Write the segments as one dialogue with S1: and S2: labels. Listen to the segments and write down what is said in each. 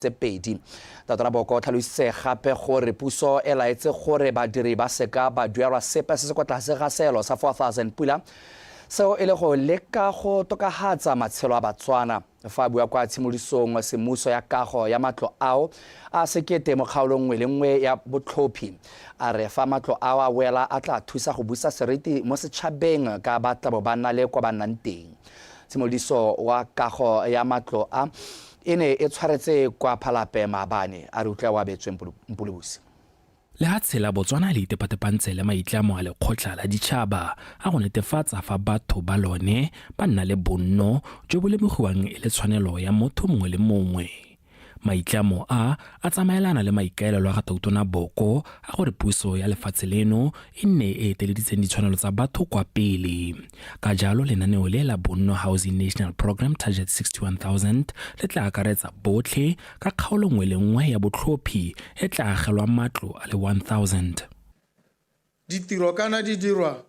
S1: Tse pedi. Tautona Boko o tlhalositse gape gore puso e laetse gore badiri ba seka ba duelwa sepe se se kwa tlase ga seelo sa 4000 pula, seo e le go leka go tokahatsa matshelo a Batswana. Fa a bua kwa tshimolodisong semmuso ya kago ya matlo ao a sekete mo kgaolong nngwe le nngwe ya botlhophi, a re fa matlo ao a wela a tla thusa go busa seriti mo setšhabeng ka ba tlabo ba na le kwa ba nnang teng. Tshimolodiso wa kago ya matlo a e ne e tshwaretse kwa Phalape maabane, a re utlwa Oabetswe Mpulubusi.
S2: Lehatshe la Botswana le itepatepantse le maitlamo a lekgotla la ditšhaba a go netefatsa fa batho ba lone ba nna le bonno jo bo lemogiwang e le tshwanelo ya motho mongwe le mongwe. Maitlamo a, a tsamaelana le maikaelelo a ga Tautona Boko a gore puso ya lefatshe leno e nne e eteleditseng ditshwanelo tsa batho kwa pele. Ka jalo lenaneo le la Bonno Housing National Programme Target 61,000 le tla akaretsa botlhe ka kgaolo nngwe le nngwe ya botlhophi e tla agelwa matlo a le 1,000.
S3: Ditiro kana di dirwa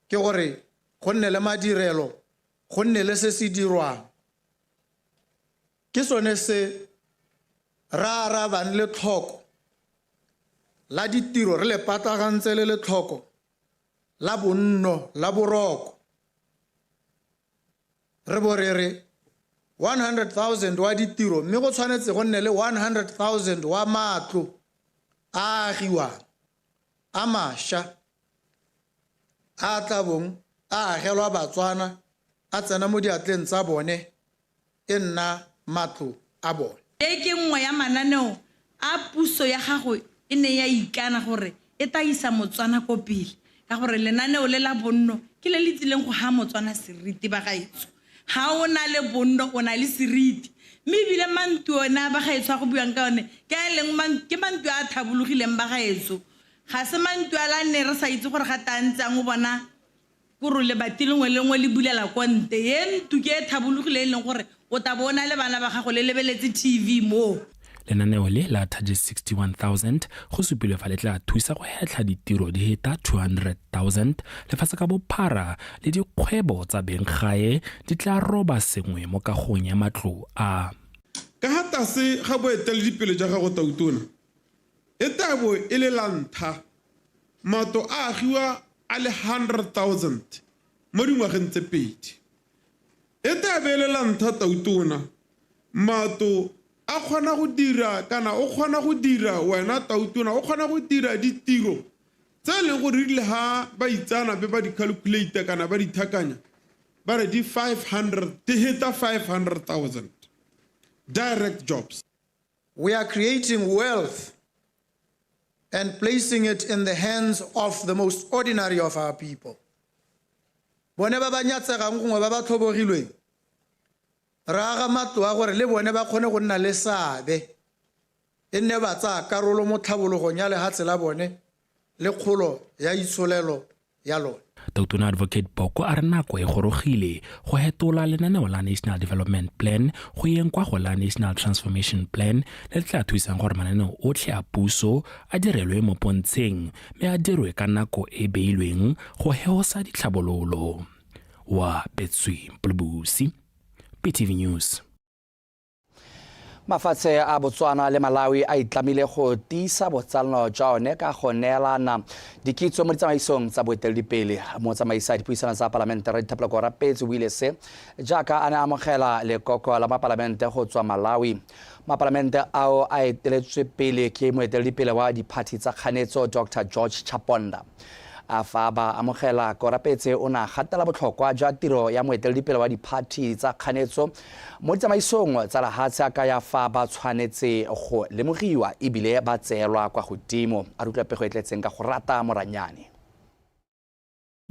S3: ke gore go nne le madirelo, go nne le se se dirwang. Ke sone se re arabang letlhoko la ditiro re le patagantse le letlhoko la bonno la boroko. Re bo re re 100,000 wa ditiro mme go tshwanetse go nne le 100,000 wa matlo a a agiwang a masha a a tla bong a agelwa Batswana a tsena mo diatleng tsa bone e nna matlo a bone.
S4: E ke nngwe ya mananeo a puso ya gago e neng ya ikana gore e tla isa Motswana ko pele ka gore lenaneo le la bonno ke le le tsileng go ha Motswana seriti bagaetsho. Ha o na le bonno o na le seriti mme ebile mantu one a bagaetsho a go buiwang ka one ke a e leng ke mantu a a thabologileng bagaetsho ga se mantu a la ne re sa itse gore ga ta a ntse ang o bona Kore lebati lengwe le lengwe le bulela ko nte. Ye ntu ke e thabologile e leng gore o ta bo o na le bana ba gago le lebeletse TV moo.
S2: Lenaneo le la Target 61,000 go supilwe fa le tla thusa go hetlha ditiro di heta 200,000 lefatshe ka bophara le dikgwebo tsa beng gae di tla roba sengwe mo kagong ya matlo a.
S5: Ka ha tase ga boeteledipele jwa gago Tautona, e tla bo e le la ntha matlo a agiwa a le 100,000 mo dingwageng tse pedi. E tla be e le la ntlha Tautona matlo a kgona go dira kana o kgona go dira wena Tautona o kgona go dira ditiro tse e leng gore erile ha baitseanape ba di calculate kana ba di thakanya ba re di 500 di heta 500,000 direct jobs.
S3: We are creating wealth and placing it in the hands of the most ordinary of our people. Bone ba ba nyatsegang gongwe ba ba tlhobogilweng, re aga matlo a gore le bone ba kgone go nna le seabe, e nne ba tsaya karolo mo tlhabologong ya lehatshe la bone le kgolo ya itsholelo ya lone.
S2: Tautona Advocate Boko a re nako e gorogile go hetola lenaneo la National Development Plan go yeng kwa go la National Transformation Plan le le tla thusang gore mananeo otlhe a puso a direlwe mo pontsheng mme a dirwe ka nako e e beilweng go heosa ditlhabololo. Wa Betswi Mpulubusi, BTV News.
S1: Mafatshe a Botswana le Malawi a itlamile go tiisa botsalano jwa one ka go neelana dikitso mo ditsamaisong tsa boeteledipele. Motsamaisa dipuisano tsa palamente Rre Dithapelo Korapetse o buile se jaaka a ne a amogela lekoko la mapalamente go tswa Malawi. Mapalamente ao a eteletswe pele ke moeteledipele wa diphathi tsa kganetso Dr George Chaponda. A fa ba amogela Korapetse o ne a gatela botlhokwa jwa tiro ya moeteledipele wa diphathi tsa kganetso mo ditsamaisong tsa lehatshe a kaya fa ba tshwanetse go lemogiwa ebile ba tseelwa kwa godimo. A re utlwa pego e tletseng ka go rata Moranyane.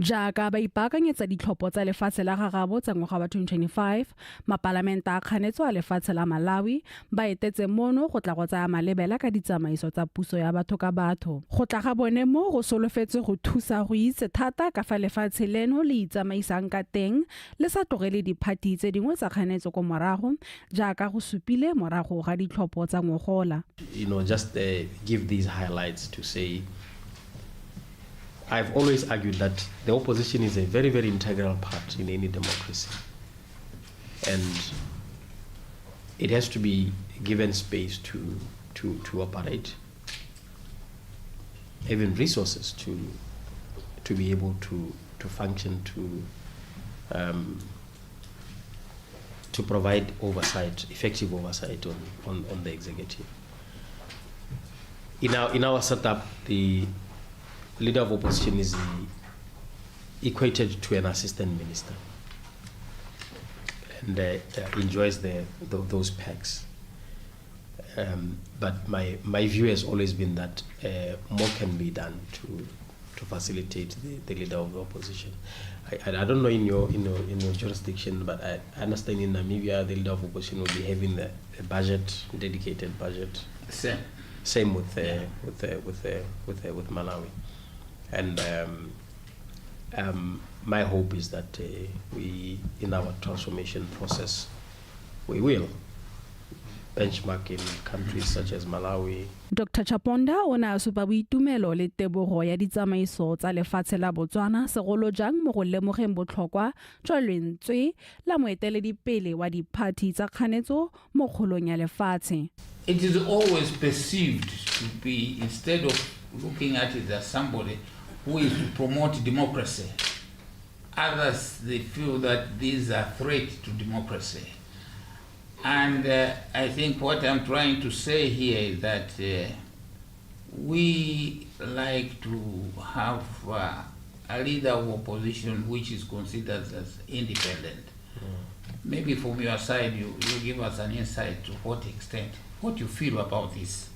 S6: Jaaka ba ipaakanyetsa ditlhopho tsa lefatshe la gagabo tsa ngwaga wa 2025, mapalamente a kganetso a lefatshe la Malawi ba etetse mono go tla go tsaya malebela ka ditsamaiso tsa puso ya batho ka batho. Go tla ga bone mo go solofetswe go thusa go itse thata ka fa lefatshe leno le itsamaisang ka teng le sa tlogele diphathi tse dingwe tsa kganetso ko morago jaaka go supile morago ga ditlhopho tsa ngogola.
S7: Just give these highlights to say I've always argued that the opposition is a very, very integral part in any democracy. And it has to be given space to operate, even resources to be able to function, to provide oversight, effective oversight on the executive. In our setup, the leader of opposition is equated to an assistant minister and enjoys those perks. But my view has always been that more can be done to facilitate the leader of the opposition. I don't know in your jurisdiction, but I understand in Namibia the leader of opposition will be having the budget, dedicated budget.
S8: Same.
S7: Same with Malawi, and my hope is that we, in our transformation process, we will benchmark in countries such as Malawi.
S6: Dr Chaponda o ne a supa boitumelo le tebogo ya ditsamaiso tsa lefatshe la Botswana, segolo jang mo go lemogeng botlhokwa jwa lentswe la moeteledipele wa diphathi tsa kganetso mo kgolong ya lefatshe.
S8: It is always perceived to be, instead of looking at it as somebody who is to promote democracy, others, they feel that these are threat to democracy. And I think what I'm trying to say here is that we like to have a leader of opposition which is considered as independent. Maybe from your side, you give us an insight to what extent, what you feel about this.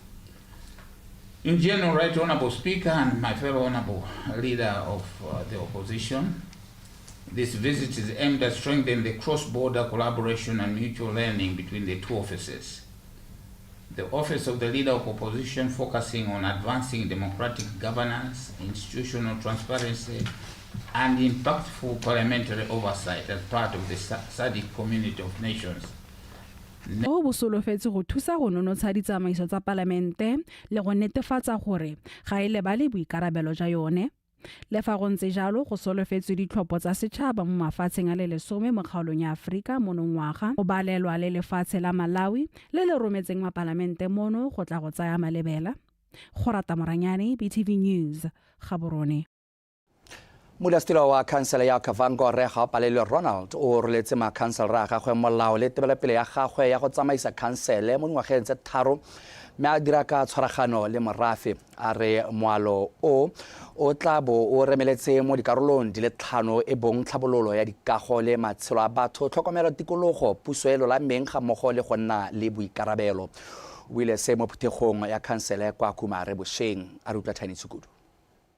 S8: In general, Right Honorable Speaker and my fellow Honorable Leader of the Opposition, this visit is aimed at strengthening the cross-border collaboration and mutual learning between the two offices. The Office of the Leader of Opposition focusing on advancing democratic governance, institutional transparency, and impactful parliamentary oversight as part of the SADC community of nations.
S6: O bo solofetse go thusa go nonotsha ditsamaiso tsa palamente le go netefatsa gore ga e lebale boikarabelo jwa yone. Le fa go ntse jalo, go solofetswe ditlhopho tsa setšhaba mo mafatsheng a le 10 mo kgaolong ya Aforika monongwaga, go balelwa le lefatshe la Malawi le le rometseng mapalamente mono go tla go tsaya malebela. Go rata Moranyane, BTV News, Gaborone.
S1: Modulasetilo wa khansele ya Okavango, Rre Gaopalelwe Ronald, o roletse makhanselera a gagwe molao le tebelopele ya gagwe ya go tsamaisa khansele mo dingwageng tse 3, mme a dira ka tshwaragano le morafe. A re moalo o o tla bo o remeletse mo dikarolong di le tlhano, e bong tlhabololo ya dikago le matshelo a batho, tlhokomelo tikologo, puso e lolameng, ga mmogo le go nna le boikarabelo. O buile se mo phuthegong ya khansele kwa Kumare bošeng. A re utlwa Thani Tshukudu.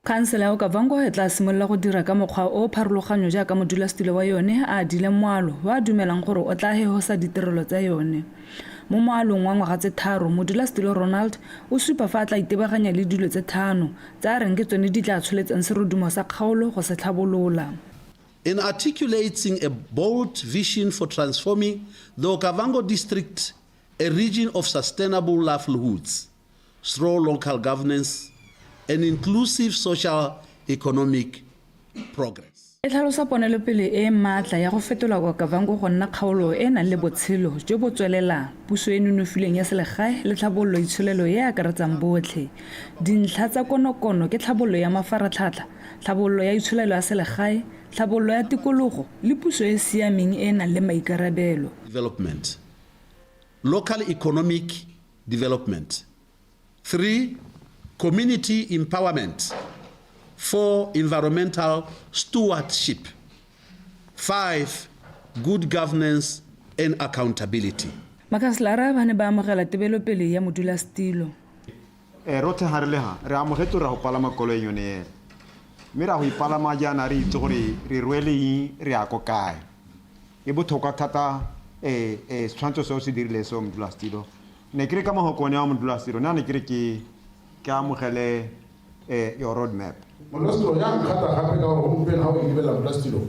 S9: Khansele ya Okavango e tla simolola go dira ka mokgwa o o pharologanyo jaaka modulasetilo wa yone a adile moalo o a dumelang gore o tla hehosa ditirelo tsa yone. Mo moalong wa ngwaga tse 3, modulasetilo Ronald o supa fa a tla itebaganya le dilo tse tlhano tse a reng ke tsone di tla tsholetsang serodumo sa kgaolo go se tlhabolola.
S10: In articulating a bold vision for transforming the Okavango District, a region of sustainable livelihoods, strong local governance, and inclusive social economic progress.
S9: E tlhalosa ponelopele e e maatla ya go fetola Okavango go nna kgaolo e e nang le botshelo jo bo tswelelang, puso e nonofileng ya selegae le tlhabololo itsholelo e e akaretsang botlhe. Dintlha tsa konokono ke tlhabololo ya mafaratlhatlha, tlhabololo ya itsholelo ya selegae, tlhabololo ya tikologo le puso e e siameng e e nang le maikarabelo.
S10: Development, local economic development. Three, community empowerment. Four, environmental stewardship. Five, good governance and accountability.
S9: Makhanselara ba ne ba amogela tebelopele ya modulasetilo.
S11: Rotlhe ga re le ga re amogetse re go palama koloi yone ela, mme ra go ipalama jaana re itse gore re rwele eng, re ya ko kae. E botlhokwa thata setshwantsho seo se dirile seo modulasetilo. Ne ke re ka mogokone wa modulasetilo nna ne ke re ke amogele your road map.
S12: Modulasetilo ya nkgata gape ka gore gompieno ga o e lebelela, modulasetilo,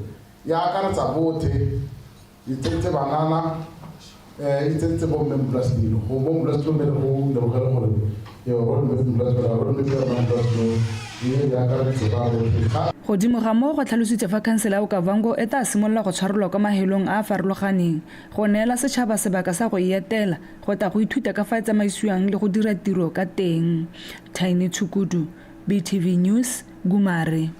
S12: ya akaretsa botlhe, e tsentse banana. E tsentse bo mme modulasetilo go mo modulasetilo mme re go lebogele gore yo roadmap modulasetilo roadmap ya rona modulasetilo e e akareditse ba botlhe ga.
S9: Godimo ga moo, go tlhalositswe fa khansele ya Okavango e tla simolola go tshwarelwa kwa mahelong a a farologaneng go neela setšhaba sebaka sa go e etela go tla go ithuta ka fa e tsamaisiwang le go dira tiro ka teng. Tiny Tshukudu, BTV News, Gumare.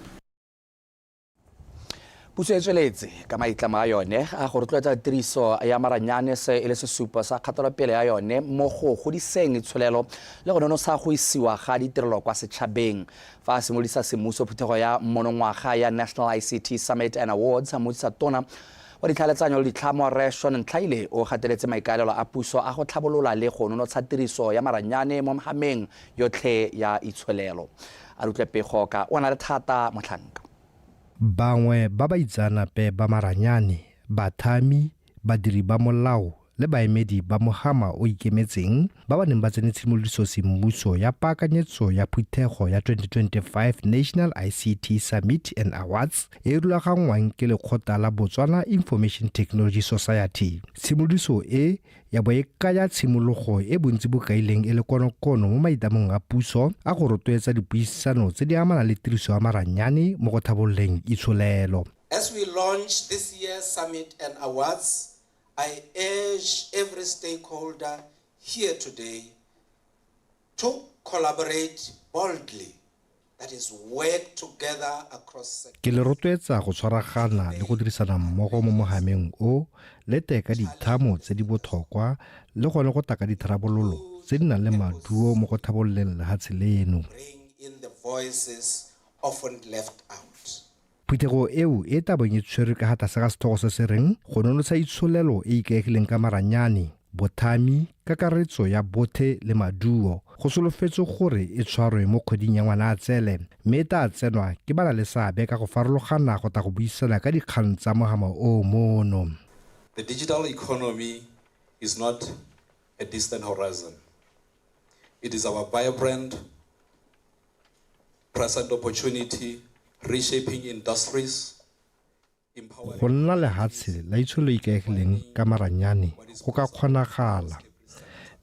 S1: Puso e tsweletse ka maitlamo a yone a go rotloetsa tiriso ya maranyane se e le sesupo sa kgatelopele ya yone mo go godiseng itsholelo le go nonotsha go isiwa ga ditirelo kwa setšhabeng. Fa a simolodisa semmuso phuthego ya monongwaga ya National ICT Summit and Awards, mothusa tona wa ditlhaeletsanyo le ditlhamo Rre Sean Ntlhaile o gateletse maikaelelo a puso a go tlhabolola le go nonotsha tiriso ya maranyane mo mhameng yotlhe ya itsholelo. A re utlwe pego ka o na le thata motlhanka.
S13: Bangwe ba baitseanape ba maranyane, bathami, badiri ba molao le baemedi ba mohama o ikemetseng ba ba neng ba tsene tshimolodiso semmuso ya paakanyetso ya phuthego ya 2025 National ICT Summit and Awards e e rulaganngwang ke lekgotla la Botswana Information Technology Society. Tshimolodiso e ya bo e kaya tshimologo e bontsi bo kaileng e le konokono mo maitamong a puso a go rotloetsa dipuisano tse di amanang le tiriso ya maranyane mo go tlhabololeng itsholelo.
S14: As we launch this year's summit and awards, I urge every stakeholder here today to collaborate boldly, that is, work together across
S13: Ke le rotloetsa go tshwaragana le go dirisana mmogo mo mohameng o, le tee ka dithamo tse di botlhokwa le gone go tla ka ditharabololo tse di nang le maduo mo go tlhabololeng lehatshe leno.
S14: Bring in the voices often left out.
S13: Phuthego eo e tla bong e tshwerwe ka ga tlase ga setlhogo se se reng Go Nonotsha Itsholelo e e Ikaegileng ka Maranyane, Bothami, Kakaretso ya Bothe le Maduo, go solofetswe gore e tshwarwe mo kgweding ya Ngwanaatsele mme e tla tsenwa ke ba-na-le-seabe ka go farologana go tla go buisana ka dikgang tsa mohama oo mono.
S14: The digital economy is not a distant horizon. It is our vibrant present opportunity reshaping industries.
S13: Go nna lehatshe la itsholelo le ikaegileng ka maranyane go ka kgonagala,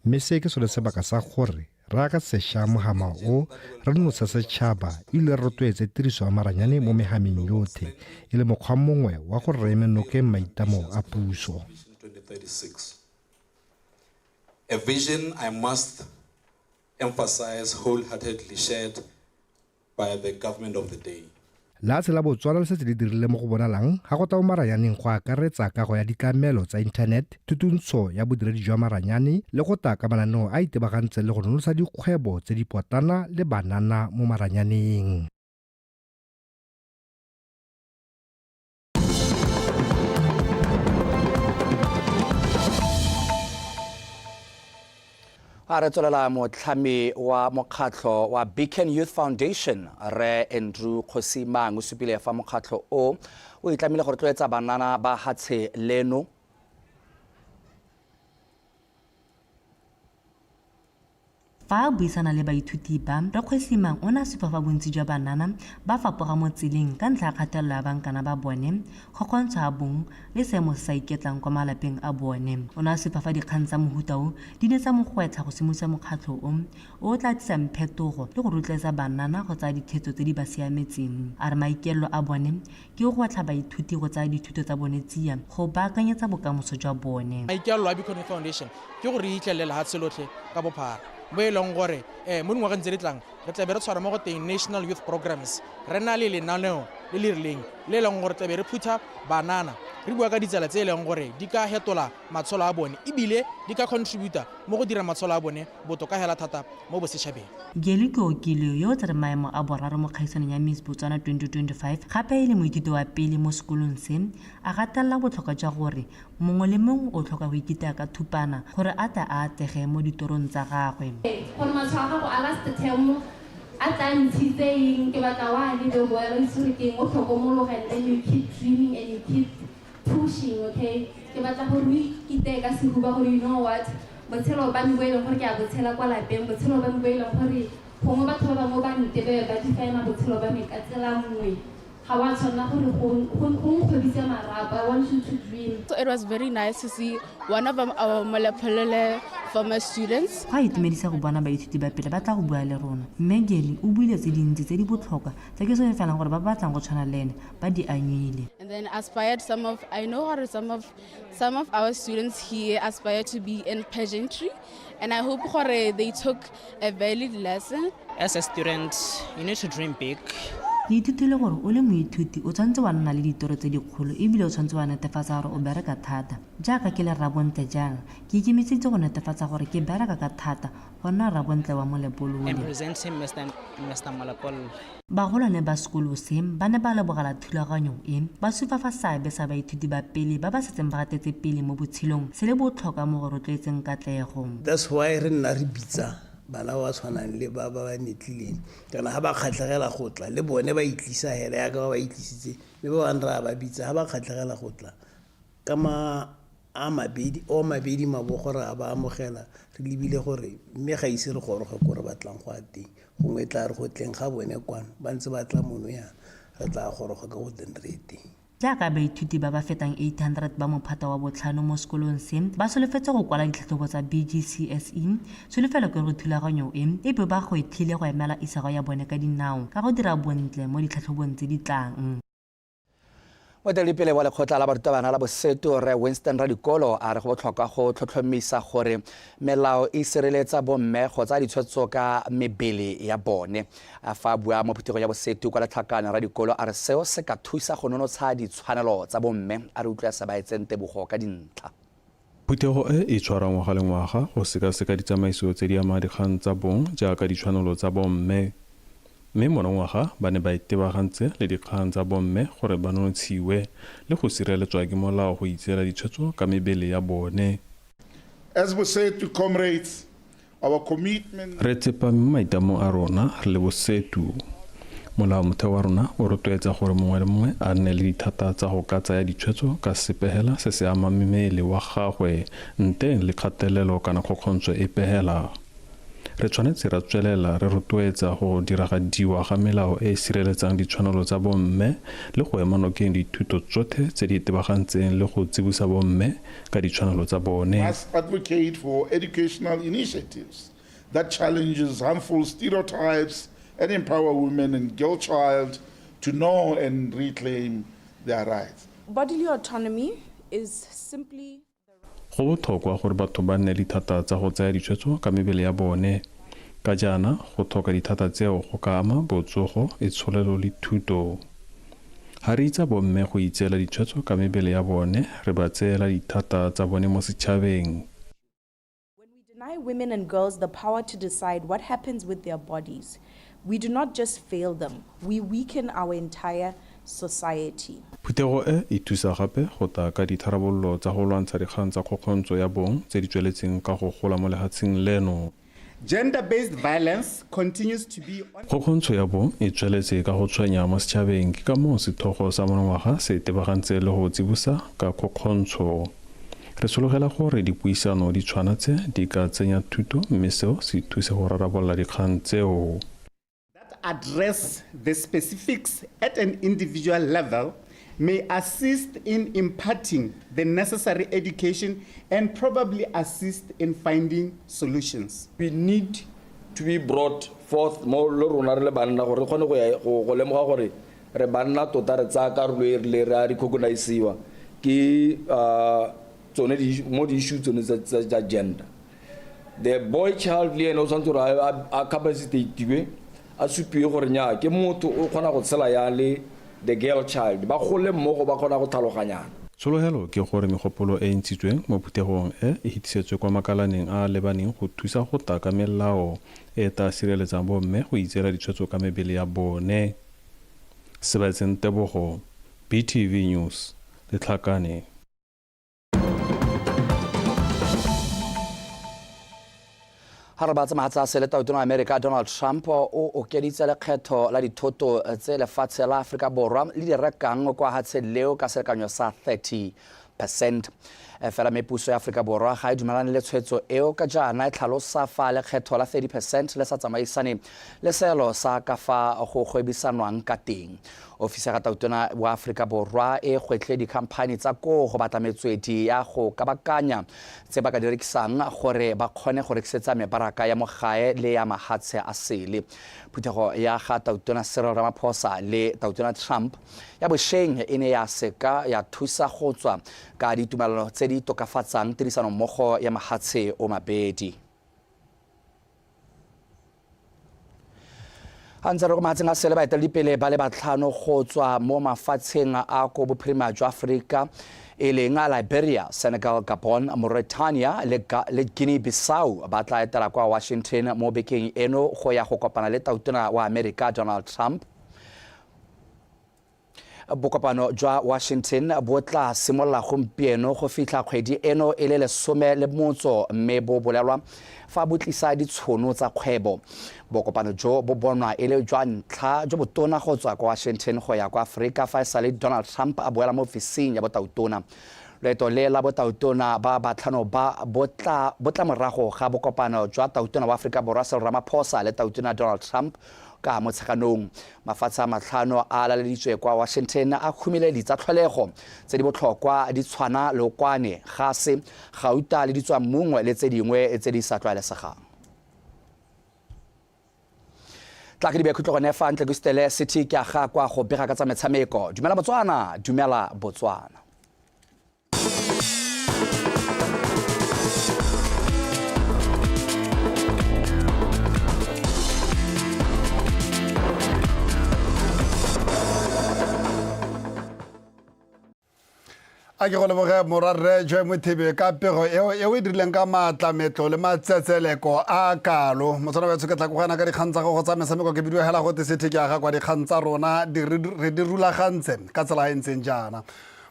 S13: mme se ke sone sebaka sa gore re age sešwa mohama o, re nonotshe setšhaba e bile re rotloetse tiriso ya maranyane mo mehameng yotlhe e le mokgwa mongwe wa gore re eme nokeng maitlamo a puso.
S14: A vision I must emphasize wholeheartedly shared by the government of the day.
S13: Lehatshe la Botswana le setse le dirile mo go bonalang ga go tla mo maranyaneng go akaretsa kago ya ditlamelo tsa internet, thutuntsho ya bodiredi jwa maranyane le go tla ka mananeo a a itebagantseng le go nonotsha dikgwebo tse dipotlana le banana mo maranyaneng.
S1: A re tswelela motlhami wa mokgatlho wa Beacon Youth Foundation Rre Andrew Kgosimang o supile fa mokgatlho o o itlamile go rotloetsa banana ba hatshe leno
S15: Fa a buisana le baithuti ba, Rre Kgwesimang o ne a supa fa bontsi jwa banana ba fapoga mo tseleng ka ntlha ya kgatelelo ya bankana ba bone, kgokgontsho ya bong le seemo se sa iketlang kwa malapeng a bone. O ne a supa fa dikgang tsa mohuta o di ne tsa mo gwetlha go simolodisa mokgatlho o, o o tla tlisang phetogo le go rotloetsa banana go tsaya dithetso tse di ba siametseng. A re maikaelelo a bone ke go gwetlha baithuti go tsaya dithuto tsa bone tsia go baakanyetsa bokamoso jwa bone.
S16: Maikaelelo a Beacon Youth Foundation ke gore re itlhelele lehatshe lotlhe ka bophara mo e leng gore mo dingwageng tse di tlang re tlabe re tshwara mo go teng National Youth Programs re na le lenaneo le le rileng le e leng gore tlabe re phutha banana re bua ka ditsela tse e leng gore di ka hetola matshelo a bone ebile di ka contributa mo go dira matshelo a bone botoka hela thata mo bosetšhabeng.
S15: Geli Keokilwe, yo o tsereng maemo a boraro mo kgaisanong ya Miss Botswana 2025 gape e le moithuti wa pele mo sekolong se, a gatelela botlhokwa jwa gore mongwe le mongwe o tlhoka go ikitaya ka thupana gore a tle a atlege mo ditorong tsa gagwe.
S17: Gore matshwao a gago a last term a tla ntshitse eng, ke batla wa lebe boela o itse gore ke eng o tlhokomologa and then you keep dreaming and you keep pushing okay ke batla gore o ikiteye ka sehuba gore you know what botshelo ba me bo e leng gore ke a botshela kwa lapeng botshelo ba me bo e leng gore gongwe batho ba bangwe ba ntebe ba define botshelo ba me ka tsela nngwe. Ga wa tshwanela gore go go go nkgobise marapo. I want you to dream.
S18: So it was very nice to see one of our Molepolole former students.
S15: Go a itumedisa go bona baithuti ba pele ba tla go bua le rona. Mme Geli o buile tse dintsi tse di botlhokwa tse ke solofelang gore ba ba batlang go tshwana le ene ba di anywile.
S18: And then aspired some of, I know gore some of, some of our students here aspire to be in pageantry and I hope gore they took a valid lesson.
S19: As a student, you need to dream big.
S15: Ke ithutile gore o le moithuti o tshwanetse wa nna le ditoro tse dikgolo e bile o tshwanetse wa netefatsa gore o bereka thata. Jaaka ke le rrabontle jaana, ke ikemiseditse go netefatsa gore ke bereka ka thata go nna rrabontle wa Molepolole.
S19: And present him Mr. Mr. Molepolole.
S15: Bagolwane ba sekolo se ba ne ba lebogela thulaganyo e, ba supa fa seabe sa baithuti ba pele ba ba setseng ba gatetse pele mo botshelong se le botlhokwa mo go rotloetseng katlego.
S20: That's why re nna re bitsa bana ba ba tshwanang le ba ba ba netlileng kana ga ba kgatlhegela go tla le bone ba itlisa hela yaka ba ba itlisitse mme ba bangwe ra ba bitsa ga ba kgatlhegela go tla ka ma a mabedi o mabedi mabogo re a ba amogela re lebile gore mme ga ise re goroge ko re batlang go ya teng gongwe tla re go tleng ga bone kwano ba ntse ba tla mono yana re tla goroga ka go teng re teng.
S15: Jaaka baithuti ba ba fetang 800 ba mophato wa botlhano mo sekolong se ba solofetse go kwala ditlhatlhobo tsa BGCSE, tsholofelo ke gore thulaganyo e e be ba gwetlhile go emela isago ya bone ka dinao ka go dira bontle mo ditlhatlhobong tse di tlang.
S1: Moeteledipele wa lekgotla la barutabana la Boseto, Rre Winston Radikolo, a re go botlhokwa go tlhotlhomisa gore melao e sireletsa bomme go tsaya ditshwetso ka mebele ya bone. Fa a bua mo phuthegong ya Bosetu kwa Letlhakane, Radikolo a re seo se ka thusa go nonotsha ditshwanelo tsa bomme. A re utlwe Sebaetseng Tebogo ka dintlha.
S21: Phuthego e e tshwarwa ngwaga le ngwaga go sekaseka ditsamaiso tse di amang dikgang tsa bong jaaka ditshwanelo tsa bomme. Mme monongwaga ba ne ba itebagantse le dikgang tsa bomme gore ba nonotshiwe le go sireletswa ke molao go itseela ditshwetso ka mebele ya bone.
S22: As Bosetu comrades, our commitment.
S21: Re tsepame mo maitamong a rona re le Bosetu. Molao-motheo wa rona o rotloetsa gore mongwe le mongwe a nne le dithata tsa go ka tsaya ditshwetso ka sepe hela se se amang mmele wa gagwe nteng le kgatelelo kana kgokgontsho epe hela. Re tshwanetse ra tswelela re rotloetsa go diragadiwa ga melao e e sireletsang ditshwanelo tsa bomme le go ema nokeng dithuto tsothe tse di itebagantseng le go tsibosa bomme ka ditshwanelo tsa bone.
S22: Must advocate for educational initiatives that challenges harmful stereotypes and empower women and girl child to know and reclaim their rights.
S23: Bodily autonomy is simply
S21: Go botlhokwa gore batho ba nne le dithata tsa go tsaya ditshwetso ka mebele ya bone. Ka jaana, go tlhoka dithata tseo go ka ama botsogo, itsholelo le thuto. Ga re itsa bomme go itseela ditshwetso ka mebele ya bone, re ba tseela dithata tsa bone mo setšhabeng.
S23: When we deny women and girls the power to decide what happens with their bodies, we do not just fail them, we weaken our entire society.
S21: Phuthego e e thusa gape go tla ka ditharabololo tsa go lwantsha dikgang tsa kgokgontsho ya bong tse di tsweletseng ka go gola mo lehatsheng leno.
S24: Gender-based violence continues to be on.
S21: Kgokgontsho ya bong e tsweletse ka go tshwenya mo setšhabeng, ke ka moo sethogo sa monongwaga se tebagantse le go tsibosa ka kgokgontsho. Re sologela gore dipuisano di tshwana tse di ka tsenya thuto mme seo se thuse go rarabolola dikgang tseo.
S24: That address the specifics at an individual level may assist in imparting the necessary education and probably assist in finding solutions.
S25: We need to be brought forth mo le rona re le banna gore re kgone go ya go go lemoga gore re banna tota re tsaya karolo e rile re a recognisiwa ke tsone di mo di issue tsone tsa tsa gender. The boy child le ene o tshwanetse gore a capacitatiwe a supiwe gore nya ke motho o kgona go tshela yang le the girl child ba gole mmogo ba kgona go tlhaloganyana.
S21: Tshologelo ke gore megopolo e e ntshitsweng mo phuthegong e e hetisetswe kwa makalaneng a a lebaneng go thusa go ta ka melao e e ta sireletsang bomme go itseela ditshwetso ka mebele ya bone. Sebaetseng Tebogo, BTV News, Letlhakane.
S1: Ga re batse mahatsa sele tautona wa Amerika Donald Trump o okeditse lekgetho la dithoto tse lefatshe la Aforika Borwa le di rekang kwa hatsheng leo ka selekanyo sa 30 percent. Fela mme puso ya Aforika Borwa ga e dumelane le tshwetso eo ka jaana e tlhalosa fa lekgetho la 30 percent le sa tsamaisane le seelo sa ka fa go gwebisanwang ka teng. Ofisi ya ga Tautona wa Aforika Borwa e gwetlhile dikhamphani tsa koo go batla metswedi ya go kabakanya tse ba ka di rekisang gore ba kgone go rekisetsa mebaraka ya mo gae le ya mahatshe a sele. Phuthego ya ga Tautona Cyril Ramaphosa le Tautona Trump ya bosheng e ne ya seka ya thusa go tswa ka ditumelano tse di tokafatsang tirisanommogo ya mahatshe o mabedi. A ntse re ko mahatsheng a sele baeteledipele ba le batlhano go tswa mo mafatsheng a ko bophirima jwa Aforika e leng a Liberia, Senegal, Gabon, Mauritania le, le Guinea Bissau ba tla etela kwa Washington mo bekeng eno go ya go kopana le tautona wa Amerika Donald Trump. Bokopano jwa Washington bo tla simolola gompieno go fitlha kgwedi eno e le 13 mme bo bolelwa fa bo tlisa ditshono tsa kgwebo. Bokopano jo bo bonwa e le jwa ntlha jo botona go tswa kwa Washington go ya kwa Aforika fa e sale Donald Trump a boela mo ofising ya botautona. Loeto le la botautona ba batlhano ba bo tla bo tla morago ga bokopano jwa tautona wa Aforika Borwa Cyril Ramaphosa le tautona Donald Trump ka Motsheganong. Mafatshe a matlhano a laleditswe kwa Washington a humile ditsa tlholego tse di botlhokwa di tshwana leokwane, gase, gauta le ditswammung le tse dingwe tse di sa tlwaelesegang. Tla ke di beye khutlo gone fa ntle ke sutele City ke aga kwa go bega ka tsa metshameko. Dumela Botswana, dumela Botswana.
S2: A ke go leboge morwarre Joy Mothebe ka pego eo e o e dirileng ka maatla metlo le matsetseleko a kalo. Motswana wetsho ke tla kogana ka dikgang tsa gago tsa metshameko ke bidiwa hela gote sethe ke aga kwa dikgang tsa rona re di rulagantse ka tsela e ntseng jaana.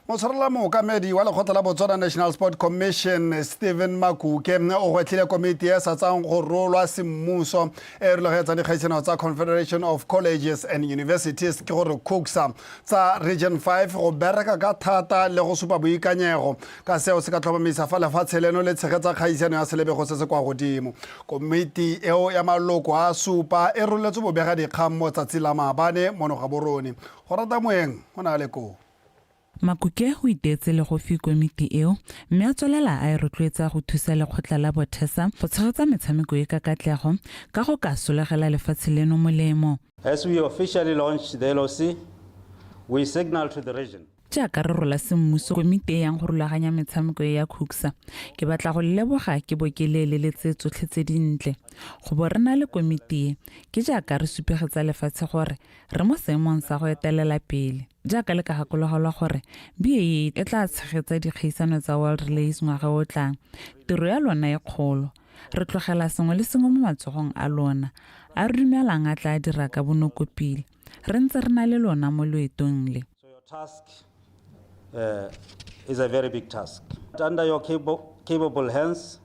S2: Motshwarela mookamedi wa lekgotla la Botswana National Sport Commission Stephen Makuke o gwetlhile komiti e sa tsang go rolwa semmuso e rulaganyetsang dikgaisano tsa Confederation of Colleges and Universities ke gore CUCSA tsa Region 5 go bereka ka thata le go supa boikanyego ka seo se ka tlhomamisa fa lefatshe leno le tshegetsa kgaisano ya selebego se se kwa godimo. Komiti eo ya maloko a supa e roletswe bobega dikgang mo tsatsi la maabane mono Gaborone. Go rata moeng o ne a le koo.
S3: Makuke o iteetse legofi komiti eo mme a tswelela a e rotloetsa go thusa lekgotla la Bothesa go tshegetsa metshameko e ka katlego ka go ka solegela lefatshe leno molemo.
S4: As we officially launch the LOC, we signal to the region.
S3: Jaaka re rola semmuso komiti e yang go rulaganya metshameko e ya CUCSA, ke batla go le leboga ke bo ke le eleletse tsotlhe tse dintle. Go bo re na le komiti e, ke jaaka re supegetsa lefatshe gore re mo seemong sa go etelela pele. Jaaka le ka gakologelwa gore BAA e tla tshegetsa dikgaisano tsa World Relays ngwaga o tlang, tiro ya lona e kgolo. Re tlogela sengwe le sengwe mo matsogong a lona, a re dumelang a tla dira ka bonokopila. Re ntse re na le lona mo loetong le.
S4: So your task is a very big task. Under your capable hands,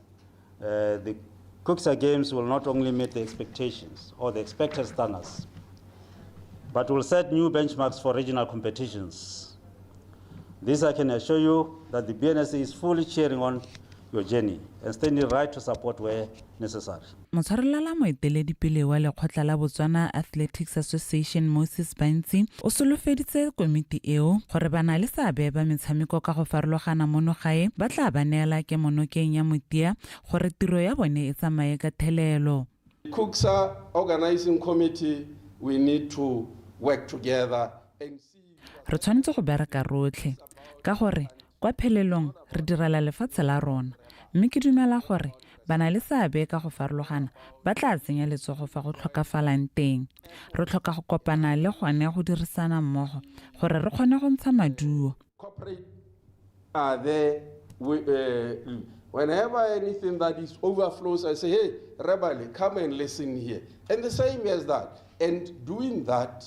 S4: the CUCSA Games will not only meet the expectations or the expected standards, but will set new benchmarks for regional competitions. This I can assure you that the BNSA is fully cheering on your journey and standing right to support where necessary.
S3: Motshwarelela moeteledipele wa lekgotla la Botswana Athletics Association Moses Bantsi o solofeditse komiti eo gore ba na le seabe ba metshameko ka go farologana mono gae ba tla ba neela kemonokeng ya motia gore tiro ya bone e tsamaye ka thelelo.
S5: CUCSA Organizing Committee, we need to work together and see.
S3: Re tshwanetse go bereka rotlhe ka gore kwa phelelong re direla lefatshe la rona mme ke dumela gore ba na le seabe ka go farologana ba tla tsenya letsogo fa go tlhokafalang teng. Re tlhoka go kopana le gone go dirisana mmogo gore re kgone go ntsha maduo.
S5: Corporate are there we, whenever anything that is overflows, I say, hey, Rebale, come and listen here. And the same as that. And doing that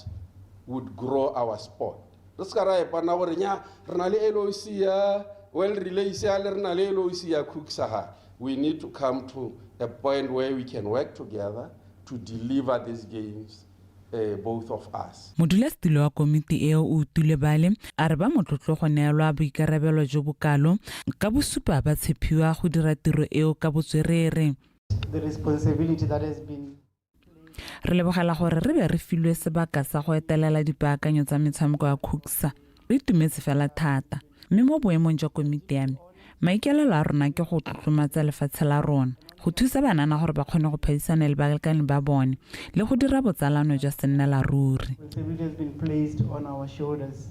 S5: would grow our sport. Re se ka ra epana gore nya re na le LOC ya World Relays ya le re na le LOC ya CUCSA ha. We need to come to a point where we can work together to deliver these games both of us.
S3: Modulasetilo wa komiti eo o utule bale a re ba motlotlo go neelwa boikarabelo jo bo kalo ka bosupa ba tshepiwa go dira tiro eo ka botswerere.
S6: The responsibility that has been
S3: Re lebogela gore re be re filwe sebaka sa go etelela dipaakanyo tsa metshameko ya Khuxa. Re itumetse fela thata. Mme mo boemong jwa komiti ya me, maikaelelo a rona ke go tlotlomatsa lefatshe la rona, go thusa banana gore ba kgone go phadisana le balekane ba bone le go dira botsalano jwa sennela ruri.
S6: Responsibility has been placed on our shoulders.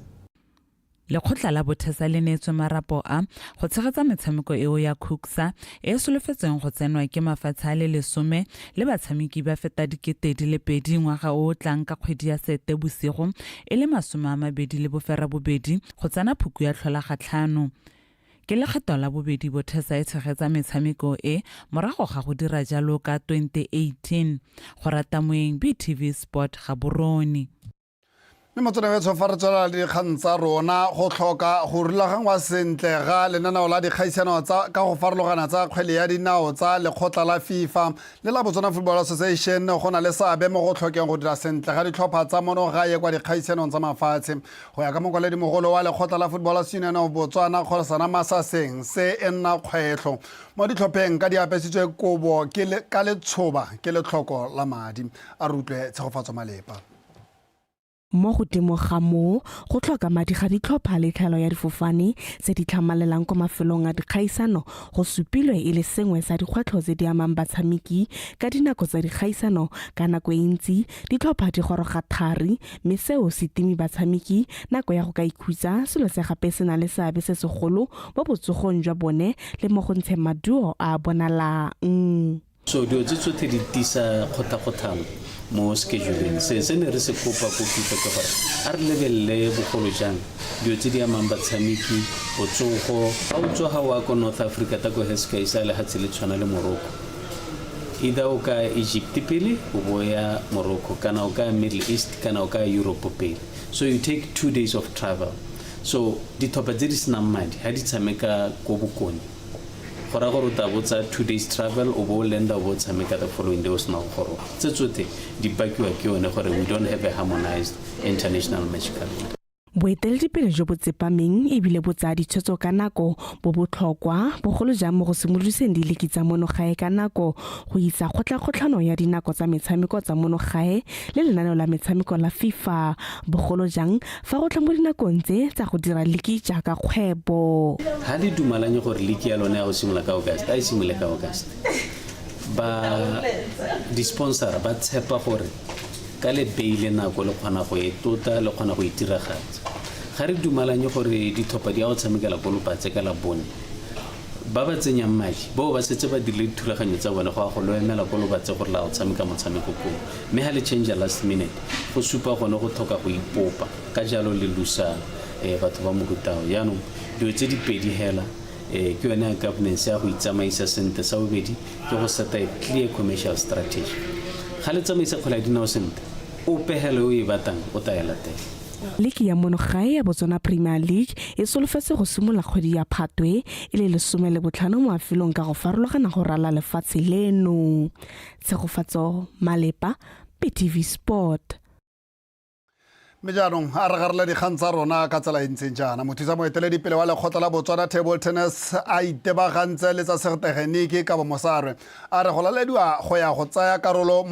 S3: Lekgotla la Bothesa le neetswe marapo a go tshegetsa metshameko eo ya Khuxa e e solofetsweng go tsenwa ke mafatshe a le lesome le batshameki ba feta 2000 ngwaga o o tlang ka kgwedi ya Seetebosigo e le 28 go tsena phuku ya tlhola gatlhano. Ke lekgetho la bobedi Bothesa e tshegetsa metshameko e morago ga go dira jalo ka 2018. Go rata moeng BTV Sport Gaborone.
S2: Mme motswana wetsho fa re tswelela le dikgang tsa rona go tlhoka go rulaganngwa sentle ga lenaneo la dikgaisano tsa ka go farologana tsa kgwele ya dinao tsa lekgotla la FIFA le la Botswana Football Association go na le seabe mo go tlhokeng go dira sentle ga ditlhopha tsa mono gae kwa dikgaisanong tsa mafatshe. Go ya ka mokwaledi-mogolo wa lekgotla la Footballers Union of Botswana Kgosana Masaseng, se e nna kgwetlho mo ditlhopheng ka di apesitswe kobo ke ka letshoba ke letlhoko la madi. A re utlwe Tshegofatso Malepa.
S7: Mo godimo ga moo, go tlhoka madi ga ditlhopha le tlhaelo ya difofane tse di tlhamalelang kwa mafelong a dikgaisano go supilwe e le sengwe sa dikgwetlho tse di amang batshameki ka dinako tsa dikgaisano. Ka nako e ntsi ditlhopha di goroga thari mme seo se timi batshameki nako ya go ka ikhutsa, selo se gape se na le seabe se segolo mo botsogong jwa bone le mo go ntsheng maduo a a bonalang.
S8: So dilo tse tsotlhe di tisa kgothakgothano mo scheduleng. Se se ne re se kopa ko FIFA ke gore a re lebelele bogolo jang dilo tse di amang batshameki, botsogo. Ga o tswa ga o ya ko North Africa ta ko Heska isa lehatshe le tshwana le Morocco, either o ka Egypt pele o bo ya Morocco, kana o ka Middle East, kana o ka Europe pele, so you take 2 days of travel. So ditlhopha tse di senang madi ga di tshameka ko bokone, go raya gore o tla botsa 2 days travel, o bo o landa, o bo o tshameka the following day o sena go goroga. Tse tsotlhe di bakiwa ke yone gore we don't have a harmonized international match calendar.
S7: Boeteledipele jo bo tsepameng ebile bo tsaya ditshwetso ka nako bo botlhokwa, bogolo jang mo go simolodiseng diliki tsa mono gae ka nako, go isa kgotlakgotlhano ya dinako tsa metshameko tsa mono gae le lenaneo la metshameko la FIFA, bogolo jang fa go tla mo dinakong tse tsa go dira liki jaaka kgwebo.
S8: Ga le dumalanye gore liki ya lone ya go simolola ka August, a e simolole ka August. Ba di-sponsor ba tshepa gore ka le beile nako le kgona go e tota, le kgona go e tiragatsa. Ga re dumalanye gore ditlhopha di ya go tshamekela ko Lopatse ka la bone, ba ba tsenyang madi bao ba setse ba dirile dithulaganyo tsa bone go ya go lo emela ko Lobatse gore la go tshameka motshameko koo, mme ga le change last minute go supa gone go tlhoka go ipopa. Ka jalo le lusa batho ba mohutao. Jaanong dilo tse di pedi hela ke yone ya governance ya go itsamaisa sentle, sa bobedi ke go seta a clear commercial strategy. Ga le tsamaisa kgwele ya dinao sentle, ope hela o e batlang o ta e latela.
S7: Liki ya mono gae ya Botswana Premier League e solofetse go simolola kgwedi ya Phatwe e le 15 mo mafelong ka go farologana go rala lefatshe leno. Tshegofatso Malepa, BTV Sport.
S2: Mme jaanong a re garela dikgang tsa rona ka tsela e ntseng jaana. Mothusa moeteledipele wa lekgotla la Botswana Table Tennis a itebagantse le tsa setegeniki ka bomosarwe a re go lalediwa go ya go tsaya karolo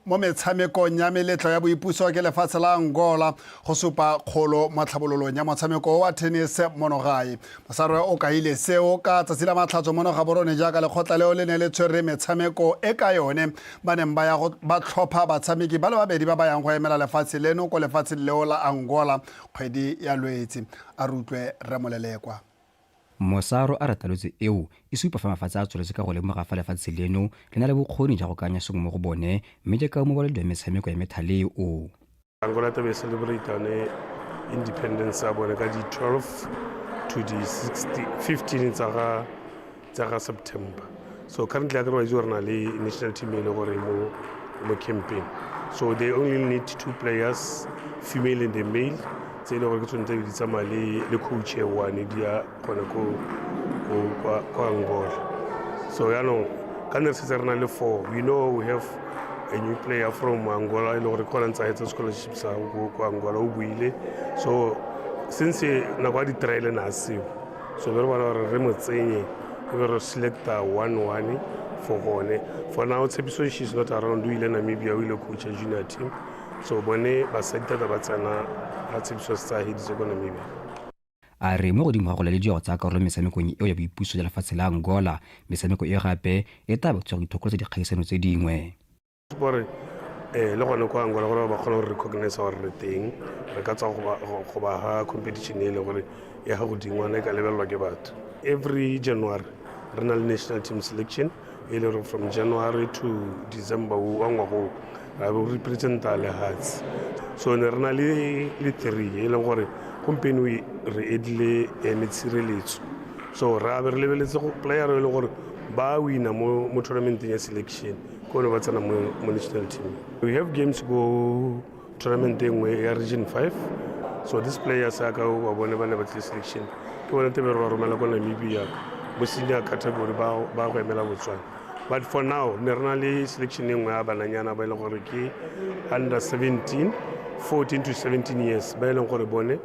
S2: mo metshamekong ya meletlo ya boipuso ke lefatshe la Angola go supa kgolo mo tlhabololong ya motshameko wa tennis mono gae. Mosarwe o kaile seo ka tsatsi la Matlhatso mono Gaborone jaaka lekgotla leo le ne le tshwere metshameko e ka yone ba neng ba ya go ba tlhopha batshameki ba le babedi ba ba yang go emela lefatshe leno ko lefatsheng leo la Angola kgwedi ya Lwetse. A re utlwe Remolelekwa.
S10: Mosaro a re talotse eo e supa fa mafatshe a tsweletse ka go lemoga fa lefatshe leno le na le bokgoni jwa go kanya sengwe mo go bone, mme jaaka mobaledi wa metshameko ya methale o.
S11: Angola tlabe celebrate yone independence ya bone ka di 12 to di 16 15 tsa ga September. So currently a kere wa itse gore na le national team e le gore mo campaign, so they only need two players, female and the male, tse e le gore ke tsone tse di tsamaya le coach e one di ya gone ko Angola. So yaanong ka ne re setse re na le four, we know we have a new player from Angola e le gore ke gona ntse a hetsa scholarship sa ko Angola o buile. So since nako ya di-trial ne a seo, so be re bona gore re mo tsenye e be re selecta 1-1 for gone. For now Tshepiso, she's not around, o ile Namibia, o ile coacha junior team. So bone basadi thata ba tsena ga Tshepiso se tsa heditse ko Namibia.
S10: A re mo godimo ga go lalediwa go tsaya karolo metshamekong eo ya boipuso ya lefatshe la Angola, metshameko e gape e tla ba thusa go ithokolosa dikgaisano tse dingwe.
S11: Gore le gone kwa Angola gore ba kgone go recognize gore re teng, re ka tswa go ba ga competition e le gore ya ga godingwana e ka lebelelwa ke batho. Every January re na le national team selection e le gore from January to December wa ngwago ra be representa lehatshe. So ne re na le three e leng gore gompieno re edile ene Tshireletso. So re abe re lebeletse go player e le gore ba wina mo tournamenteng ya selection ke bone ba tsena mo national team. We have games go tournament e nngwe ya region 5. So these players ya ka ba bone ba ne ba tlile selection ke bone tebe re ba romela ko Namibia mo senior category ba go emela Botswana. But for now ne re na le selection e nngwe ya bananyana ba e leng gore ke under 17, 14 to 17 years, ba e leng gore bone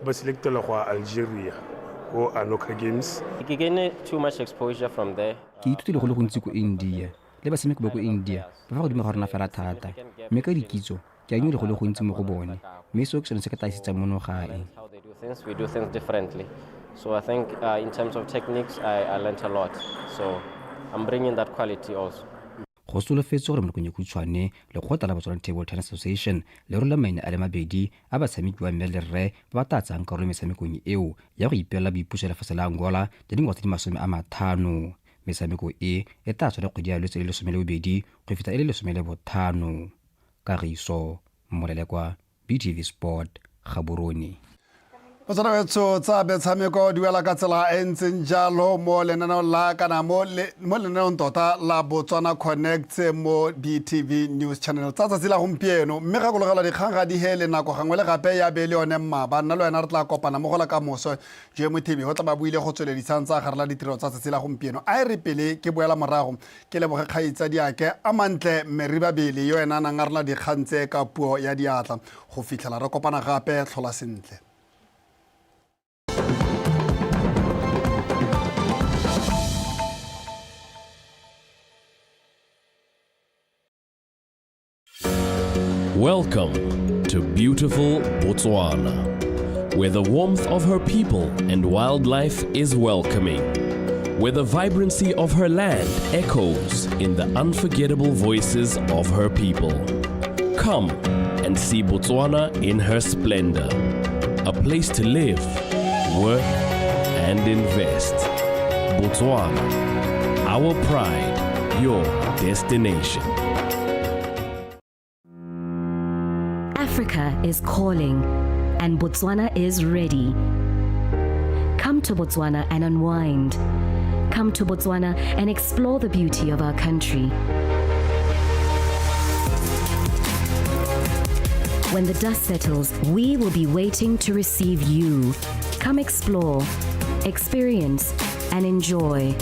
S11: ba selectelwa go Algeria ko Anoka Games.
S9: Ke gain too much exposure from there.
S10: Ke ithutile go le gontsi ko India le batshameki ba ko India ba fa godimo ga rona fela thata, mme ka dikitso ke anyile go le gontsi mo go bone, mme seo ke sone se ke tla isetsang mono gae.
S9: How they do things, we do things differently. So I think in terms of techniques, I learned a lot. So I'm bringing that quality also.
S10: Go solofetswe gore mo nakong e khutshwane lekgotla la Botswana Table Tennis Association le rola maina a le mabedi a batshameki ba mme le rre ba ba tla tsayang karolo metshamekong eo ya go ipelela boipuso ya lefatshe la Angola ya dingwaga tse di 50. Metshameko e e tla tshwara kgwedi ya Lwetse e le 12 go fitlha e le 15. Kagiso Molelekwa, BTV Sport, Gaborone.
S2: Botswana betsho tsa metshameko di wela ka tsela e ntseng jalo mo lenaneong la kana mo lenaneong tota la Botswana Connect mo BTV News Channel tsa tsatsi la gompieno. Mme gakologelwa dikgang ga di hele nako gangwe le gape ya be le yone mmaba. Nna le wena re tla kopana mo go la ka moso. Joe Mothibi go tla ba buile go tsweledisang tsa gare la ditiro tsa tsatsi la gompieno. A e re pele ke boela morago ke leboge kgaitsadiake a mantle Meribabele yo ena a nang a rela dikgang tse ka puo ya diatla. Go fitlhela re kopana gape, tlhola sentle.
S12: Welcome to beautiful Botswana, where the warmth of her people and wildlife is welcoming, where the vibrancy of her land echoes in the unforgettable voices of her people. Come and see Botswana in her splendor, a place to live, work, and invest. Botswana, our pride, your destination.
S15: Africa is calling, and Botswana is ready. Come to Botswana and unwind. Come to Botswana and explore the beauty of our country. When the dust settles, we will be waiting to receive you. Come explore, experience, and enjoy.